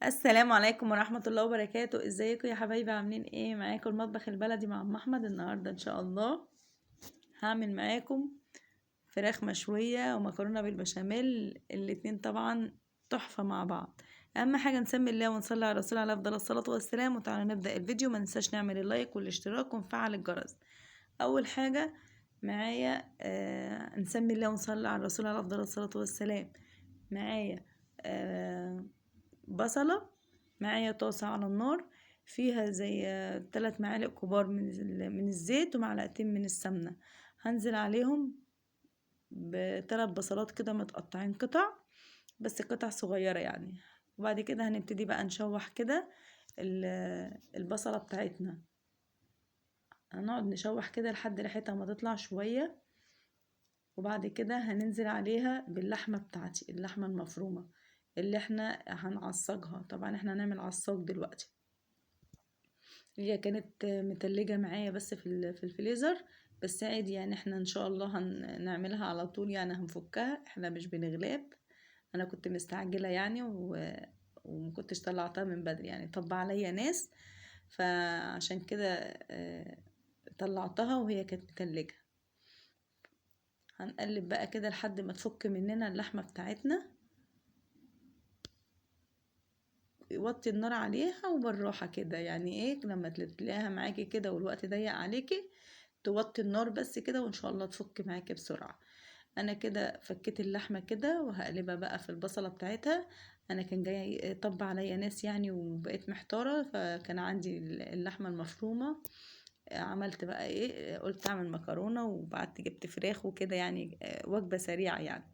السلام عليكم ورحمة الله وبركاته. ازيكم يا حبايبي؟ عاملين ايه؟ معاكم المطبخ البلدي مع ام احمد. النهارده ان شاء الله هعمل معاكم فراخ مشوية ومكرونة بالبشاميل، الاتنين طبعا تحفة مع بعض. اهم حاجة نسمي الله ونصلي على الرسول عليه افضل الصلاة والسلام. وتعالوا نبدأ الفيديو، ما ننساش نعمل اللايك والاشتراك ونفعل الجرس. اول حاجة معايا نسمي الله ونصلي على الرسول عليه افضل الصلاة والسلام. معايا بصلة، معايا طاسة على النار فيها زي 3 معالق كبار من الزيت ومعلقتين من السمنة. هنزل عليهم ب3 بصلات كده متقطعين قطع، بس قطع صغيرة يعني. وبعد كده هنبتدي بقى نشوح كده البصلة بتاعتنا، هنقعد نشوح كده لحد ريحتها ما تطلع شوية. وبعد كده هننزل عليها باللحمة بتاعتي، اللحمة المفرومة اللي احنا هنعصجها. طبعا احنا هنعمل عصاج دلوقتي، هي كانت متلجة معايا بس في الفريزر، بس عادي يعني احنا ان شاء الله هنعملها على طول، يعني هنفكها، احنا مش بنغلاب. انا كنت مستعجلة يعني ومكنتش طلعتها من بدري يعني، طب عليا ناس، فعشان كده طلعتها وهي كانت متلجة. هنقلب بقى كده لحد ما تفك مننا اللحمة بتاعتنا. وطي النار عليها وبالراحة كده، يعني ايه لما تلاقيها معاكي كده والوقت ضيق عليكي توطي النار بس كده، وان شاء الله تفك معاكي بسرعة. انا كده فكيت اللحمة كده وهقلبها بقى في البصلة بتاعتها. انا كان جاي طب عليا ناس يعني وبقيت محتارة، فكان عندي اللحمة المفرومة، عملت بقى ايه، قلت اعمل مكرونة وبعدت جبت فراخ وكده، يعني وجبة سريعة يعني.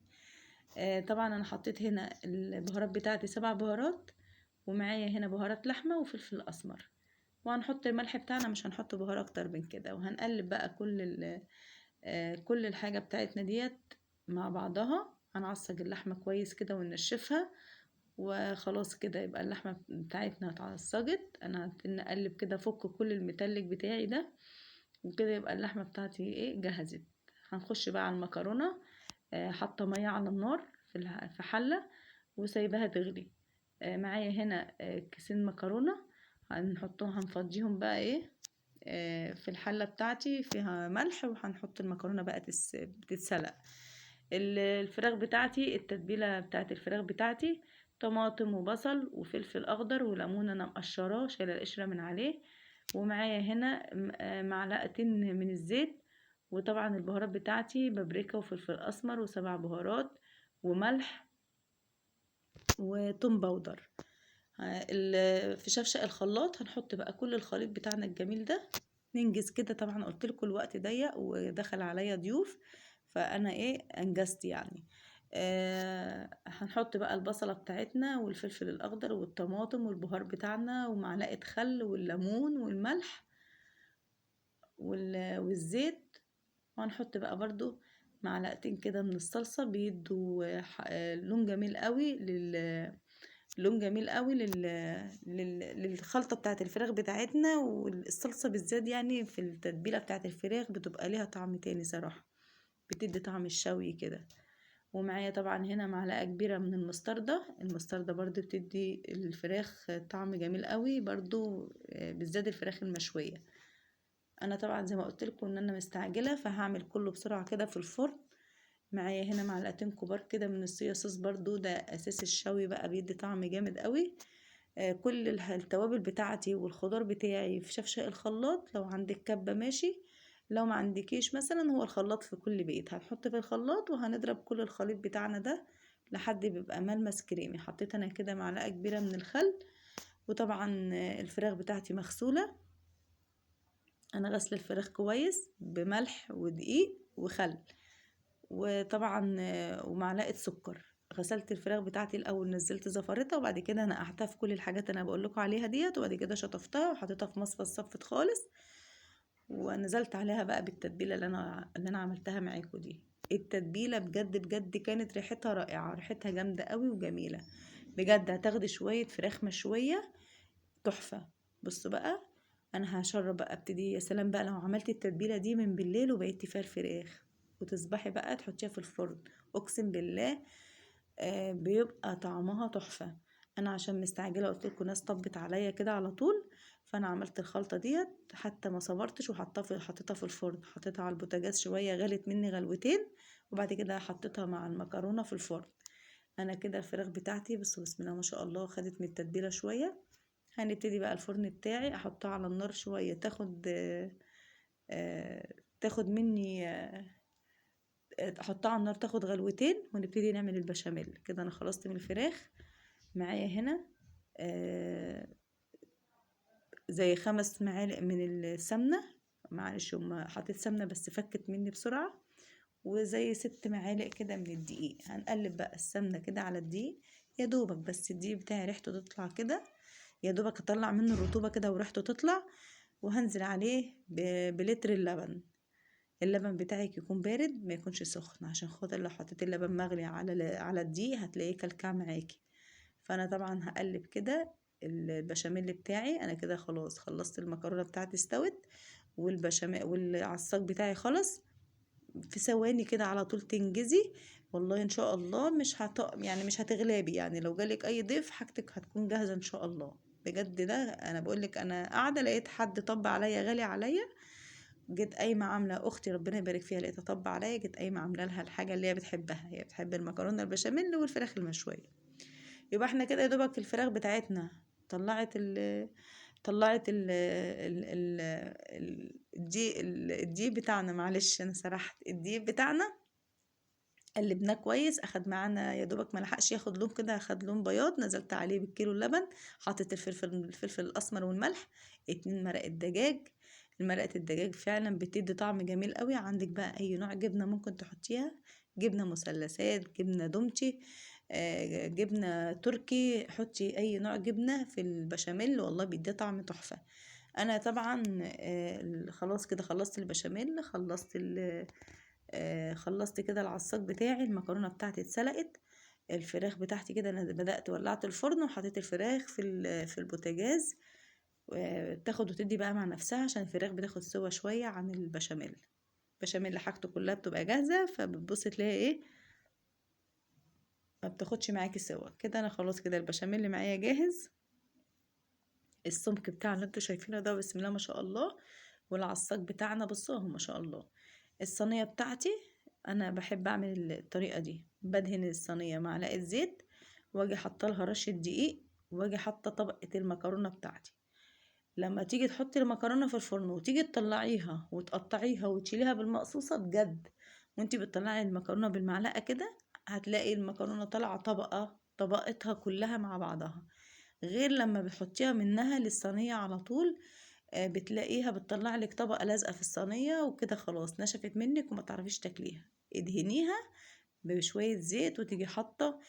طبعا انا حطيت هنا البهارات بتاعتي 7 بهارات، ومعايا هنا بهارات لحمة وفلفل اسمر، وهنحط الملح بتاعنا، مش هنحط بهار اكتر من كده. وهنقلب بقى كل الحاجة بتاعتنا ديت مع بعضها. هنعصج اللحمة كويس كده وننشفها، وخلاص كده يبقى اللحمة بتاعتنا اتعصجت. انا هنقلب كده، فك كل المتلج بتاعي ده، وكده يبقى اللحمة بتاعتي ايه جهزت. هنخش بقى على المكرونة. حاطة مية على النار في حلة وسايباها تغلي. معايا هنا كيسين مكرونة هنحطهم، هنفضيهم بقى ايه في الحلة بتاعتي فيها ملح، وهنحط المكرونة بقى بتتسلق. الفراخ بتاعتي، التتبيلة بتاعت الفراخ بتاعتي طماطم وبصل وفلفل اخضر وليمون انا مقشراه شايله القشره من عليه، ومعايا هنا معلقتين من الزيت، وطبعا البهارات بتاعتي بابريكا وفلفل اسمر و7 بهارات وملح وتوم powder. في شفشق الخلاط هنحط بقى كل الخليط بتاعنا الجميل ده، ننجز كده. طبعا قلت لكم الوقت ضيق ودخل عليا ضيوف، فانا ايه انجزت يعني. هنحط بقى البصلة بتاعتنا والفلفل الاخضر والطماطم والبهار بتاعنا ومعلقة خل والليمون والملح والزيت، وهنحط بقى برضو معلقتين كده من الصلصة، بيدوا لون جميل قوي لون جميل قوي للخلطة بتاعت الفراخ بتاعتنا. والصلصة بالذات يعني في التتبيلة بتاعت الفراخ بتبقى ليها طعم تاني صراحة، بتدي طعم الشوي كده. ومعايا طبعا هنا معلقة كبيرة من المستردة، المستردة برضو بتدي الفراخ طعم جميل قوي برضو، بالذات الفراخ المشوية. انا طبعا زي ما قلت لكم ان انا مستعجلة، فهعمل كله بسرعة كده في الفرن. معايا هنا معلقتين كبار كده من الصويا صوص، برضو ده اساس الشوي بقى، بيدي طعم جامد قوي. كل التوابل بتاعتي والخضار بتاعي في شفشق الخلاط. لو عندك كبة ماشي، لو ما عندكيش مثلا هو الخلاط في كل بيت، هنحط في الخلاط وهنضرب كل الخليط بتاعنا ده لحد بيبقى ملمس كريمي. حطيت انا كده معلقة كبيرة من الخل، وطبعا الفراخ بتاعتي مغسولة، انا غسل الفراخ كويس بملح ودقيق وخل، وطبعا ومعلقة سكر. غسلت الفراخ بتاعتي الاول، نزلت زفرتها، وبعد كده نقعتها في كل الحاجات اللي انا بقول لكم عليها ديت، وبعد كده شطفتها وحطيتها في مصفى صفت خالص، ونزلت عليها بقى بالتتبيله اللي انا عملتها معاكم دي. التتبيله بجد بجد كانت ريحتها رائعه، ريحتها جامده قوي وجميله بجد. هتاخدي شويه فراخ مشويه تحفه. بصوا بقى انا هشرب بقى، ابتدي. يا سلام بقى لو عملتي التتبيله دي من بالليل وبقيتي فيها الفراخ، وتصبحي بقى تحطيها في الفرن، اقسم بالله بيبقى طعمها تحفه. انا عشان مستعجلة قلت لكم ناس طبت عليا كده على طول، فانا عملت الخلطة ديت حتى ما صبرتش وحطها حطيتها في الفرن، حطيتها على البوتاجاز شوية، غلت مني غلوتين، وبعد كده حطيتها مع المكرونه في الفرن. انا كده الفراخ بتاعتي بصوا بسم الله ما شاء الله خدت من التتبيله شوية. هنبتدي بقى الفرن بتاعي احطها على النار شوية، تاخد مني، احطها على النار تاخد غلوتين، ونبتدي نعمل البشاميل. كده انا خلصت من الفراخ. معايا هنا زي 5 معالق من السمنة، معلش هما حطيت سمنه بس فكت مني بسرعة، وزي 6 معالق كده من الدقيق. هنقلب بقى السمنة كده على الدقيق يا دوبك، بس الدقيق بتاعي ريحته تطلع كده، يا دوبك اطلع منه الرطوبة كده وريحته تطلع. وهنزل عليه بلتر اللبن. اللبن بتاعك يكون بارد ما يكونش سخن، عشان خاطر لو حطيت اللبن مغلي على الدقيق هتلاقيه كلكع معاكي. فانا طبعا هقلب كده البشاميل بتاعي. انا كده خلاص خلصت المكرونه بتاعتي استوت، والبشاميل والعصاج بتاعي خلص في ثواني كده على طول تنجزي والله ان شاء الله. مش يعني مش هتغلبي، يعني لو جالك اي ضيف حاجتك هتكون جاهزة ان شاء الله بجد. ده انا بقولك انا قاعدة لقيت حد طب عليا غالي عليا، جيت قايمة عامله اختي ربنا يبارك فيها لقيتها طب عليا، جيت قايمة عامله لها الحاجة اللي هي بتحبها، هي بتحب المكرونه البشاميل والفراخ المشويه. يبقى احنا كده يا دوبك الفراخ بتاعتنا طلعت ال طلعت ال ال ال الدقيق بتاعنا، معلش انا سرحت، الدقيق بتاعنا قلبناه كويس، اخد معانا يا دوبك ما لحقش ياخد لون كده، اخد لون بياض. نزلت عليه بالكيلو اللبن، حطيت الفلفل الاسمر والملح، 2 مرقه دجاج. المرقه الدجاج فعلا بتدي طعم جميل قوي. عندك بقى اي نوع جبنه ممكن تحطيها، جبنه مثلثات، جبنه دومتي، جبنه تركي، حطي اي نوع جبنه في البشاميل والله بيدي طعم تحفة. انا طبعا خلاص كده خلصت البشاميل، خلصت كده العصاج بتاعي، المكرونه بتاعتي اتسلقت، الفراخ بتاعتي كده انا بدات ولعت الفرن وحطيت الفراخ في البوتاجاز، تاخد وتدي بقى مع نفسها، عشان الفراخ بتاخد سوا شوية عن البشاميل. البشاميل حاجته كلها بتبقى جاهزة، فبتبصي تلاقي ايه ما بتاخدش معاكي سوا كده. انا خلاص كده البشاميل اللي معايا جاهز، السمك بتاعنا اللي انتوا شايفينه ده بسم الله ما شاء الله، والعصاج بتاعنا بصوا اهو ما شاء الله. الصينية بتاعتي انا بحب اعمل الطريقة دي، بدهن الصينية معلقه زيت، واجي حاطه لها رشه دقيق، واجي حاطه طبقه المكرونه بتاعتي. لما تيجي تحطي المكرونه في الفرن وتيجي تطلعيها وتقطعيها وتشيليها بالمقصوصه بجد، وانتي بتطلعي المكرونه بالمعلقه كده هتلاقي المكرونه طالعه طبقتها كلها مع بعضها، غير لما بتحطيها منها للصينيه على طول، بتلاقيها بتطلع لك طبقه لازقه في الصينية وكده، خلاص نشفت منك وما تعرفيش تاكليها. ادهنيها بشوية زيت وتيجي حاطه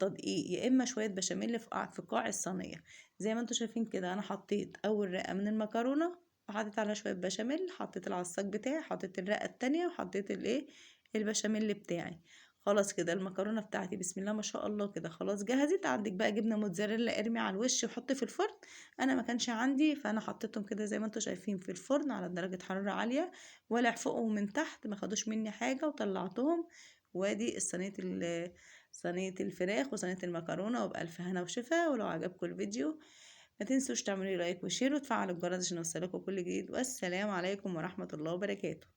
دقيق يا اما شوية بشاميل في قاع الصينية زي ما انتم شايفين كده. انا حطيت اول رقه من المكرونه وحطيت عليها شوية بشاميل، حطيت العصاج بتاعي، حطيت الرقة التانية، وحطيت البشاميل بتاعي. خلاص كده المكرونه بتاعتي بسم الله ما شاء الله كده خلاص جهزت. عندك بقى جبنه موتزاريلا ارمي على الوش وحطي في الفرن. انا ما كانش عندي فانا حطيتهم كده زي ما انتم شايفين في الفرن على درجه حرارة عالية، ولع فوقهم من تحت، ما خدوش مني حاجة وطلعتهم. وادي صينية الفراخ وصينيه المكرونه، وبألف هنا وشفا. ولو عجبكم الفيديو ما تنسوش تعملوا like و share وتفعلوا الجرس عشان يوصلكم كل جديد. والسلام عليكم ورحمة الله وبركاته.